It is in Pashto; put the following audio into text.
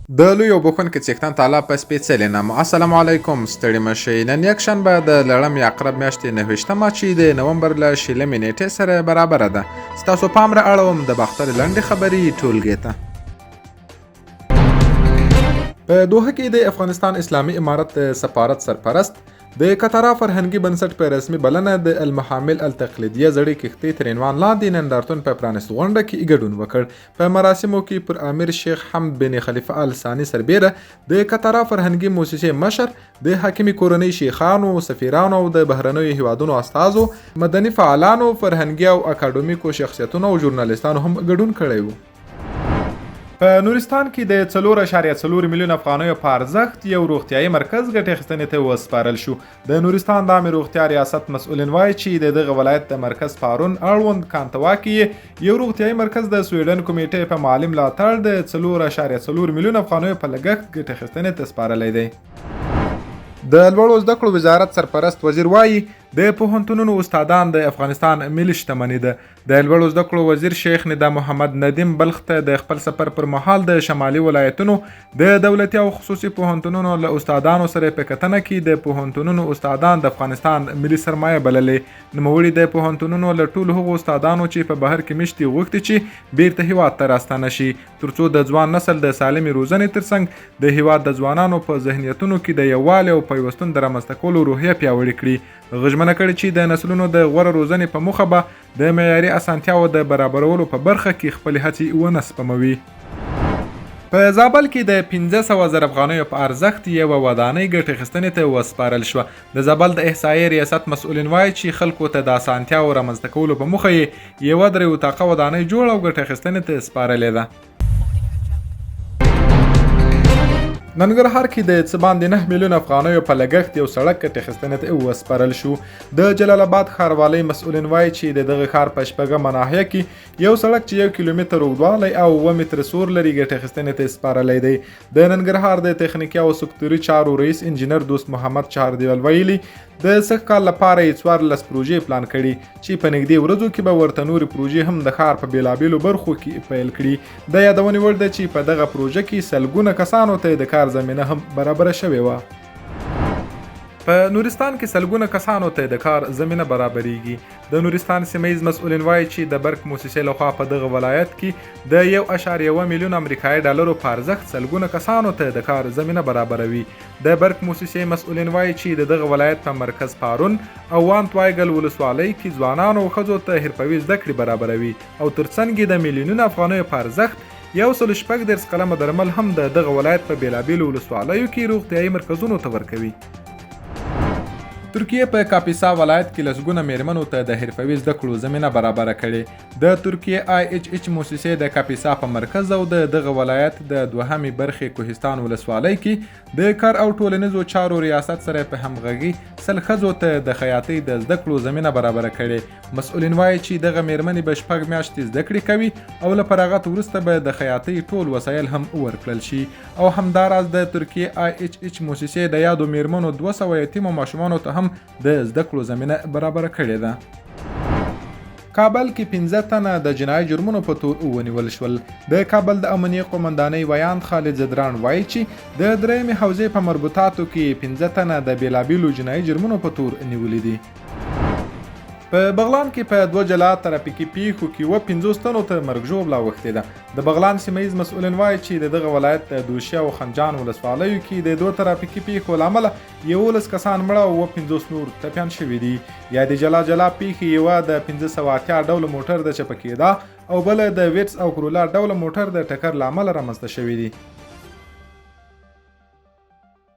د لوی او بخښونکي څښتن تعالی په سپېڅلې نامه. السلام علیکم، ستړي مه شئ. نن یکشنبه د لړم یا عقرب میاشتې 29مه چې د نومبر له 20مې نېټې سره برابره ده. ستاسو پام را اړوم د باختر لنډې خبري ټولګې ته. په دوحه کې د افغانستان اسلامي امارت د سفارت سرپرست د کتارا فرهنګي بنسټ په رسمي بلنه د المحامل التقلیدیه زړې کښتۍ تر عنوان لاندې نندارتون په پرانیست غونډه کې ګډون وکړ. په مراسمو کې پر امیر شیخ حمد بن خلیفه ال ثاني سربېره د کتارا فرهنګي موسسې مشر، د حاکمې کورنۍ شیخانو، سفیرانو او د بهرنیو هیوادونو استازو، مدني فعالانو، فرهنګي او اکاډمیکو شخصیتونو او ژورنالیستانو هم ګډون کړی وو. په نورستان کې د 4.4 میلیون افغانیو په ارزښت یو روغتیايي مرکز ګټې اخیستنې ته وسپارل شو. د نورستان د عامې روغتیا ریاست مسؤلین وایي چې د دغه ولایت د مرکز پارون اړوند کانتوا کې یو روغتیايي مرکز د سویډن کمیټې په مالي ملاتړ د 4.4 میلیون افغانیو په لګښت ګټې اخیستنې ته سپارلی دی. د لوړو زده کړو وزارت سرپرست وزیر وایي، د پوهنتونونو استادان د افغانستان ملي شتمني ده. د لوړو زده کړو وزیر شیخ ندا محمد ندیم بلخ ته د خپل سفر پر مهال د شمالي ولایتونو د دولتي او خصوصي پوهنتونونو له استادانو سره په کتنه کې د پوهنتونونو استادان د افغانستان ملي سرمایه بللې. نوموړي د پوهنتونونو له ټولو هغو استادانو چې په بهر کې میشت دي غوښتي چې بیرته هیواد ته راستانه شي، ترڅو د ځوان نسل د سالمې روزنې ترڅنګ د هیواد د ځوانانو په ذهنیتونو کې د یووالي او پیوستون د رامنځته کولو روحیه پیاوړې کړي. هغه ژمنه کړې چې د نسلونو د غوره روزنې په موخه به د معیاري اسانتیاوو د برابرولو په برخه کې خپلې هڅې ونه سپموي. په زابل کې د 500 زره افغانیو په ارزښت یوه ودانۍ ګټې اخیستنې ته وسپارل شوه. د زابل د احصایې ریاست مسؤلین وایي چې خلکو ته د اسانتیاوو رامنځته کولو په موخه یې یوه درې اتاقه ودانۍ جوړه او ګټې اخیستنې ته سپارلې ده. ننګرهار کې د څه باندې 9 میلیون افغانیو په لګښت یو سړک ګټې اخیستنې ته وسپارل شو. د جلال اباد ښاروالۍ مسؤلین وایي چې د دغه ښار په شپږمه ناحیه کې یو سړک چې 1 کیلومتر اوږدوالی او 7 متره سور لري ګټې اخیستنې ته سپارلی دی. د ننګرهار د تخنیکي او سکتوري چارو رئیس انجینر دوست محمد چهاردیوال ویلي، د سږ کال لپاره یې 14 پروژې پلان کړي چې په نږدې ورځو کې به ورته نورې پروژې هم د ښار په بېلابېلو برخو کې پیل کړي. د یادونې وړ ده چې په دغه پروژه کې سلګونه کسانو ته د کار زمینه هم برابره شوې وه. په نورستان کې سلګونه کسانو ته د کار زمینه برابریږي. د نورستان سیمه ییز مسؤلین وایي چې د برق موسسې لخوا په دغه ولایت کې د 1.1 میلیون امریکایي ډالرو په ارزښت سلګونه کسانو ته د کار زمینه برابروي. د برق موسسې مسؤلین وایي چې د دغه ولایت په مرکز پارون او وانت وایګل ولسوالۍ کې ځوانانو او ښځو ته حرفوي زده کړې برابروي او ترڅنګ یې د میلیونونه افغانیو په ارزښت 136 قلمه درمل هم د دغه ولایت په بېلابېلو ولسوالیو کې روغتیايي مرکزونو ته ورکوي. ترکیې په کاپیسا ولایت کې لسګونه میرمنو ته د حرفوي زده کړو زمینه برابره کړې. د ترکیې آی اچ اچ موسسې د کاپیسا په مرکز او د دغه ولایت د دوهمې برخې کوهستان ولسوالۍ کې د کار او ټولنیزو چارو ریاست سره په همغږي 100 ښځو ته د خیاطۍ د زده کړو زمینه برابره کړې. مسؤلین وایي چې دغه میرمنې به 6 میاشتې زده کړې کوي او له فراغت وروسته به د خیاطۍ ټول وسایل هم ورکړل شي. او همداراز د ترکیې آی اچ اچ موسسې د یادو میرمنو 200 یتیمو ماشومانو ته هم د زده کړو زمینه برابره کړې ده. کابل کې 5 تنه د جنایي جرمونو په تور ونیول شول. د کابل د امنیې قومندانۍ ویاند خالد ځدراڼ وایي چې د درېیمې حوزې په مربوطاتو کې 5 تنه د بېلابېلو جنایي جرمونو په تور نیولي دي. په بغلان کې په دوه جلا ترافیکي پیښو کې 57 تنو ته مرګ ژوبله اوښتې ده. د بغلان سیمه ییز مسؤلین وایي چې د دغه ولایت د دوشي او خنجان ولسوالیو کې د دوه ترافیکي پیښو له امله 11 کسان مړه او 57 نور ټپیان شوي دي. یادې جلا جلا پیښې یوه د 580 ډوله موټر د چپه کېدا او بله د ویټس او کرولا ډوله موټر د ټکر له امله رامنځته شوې دي.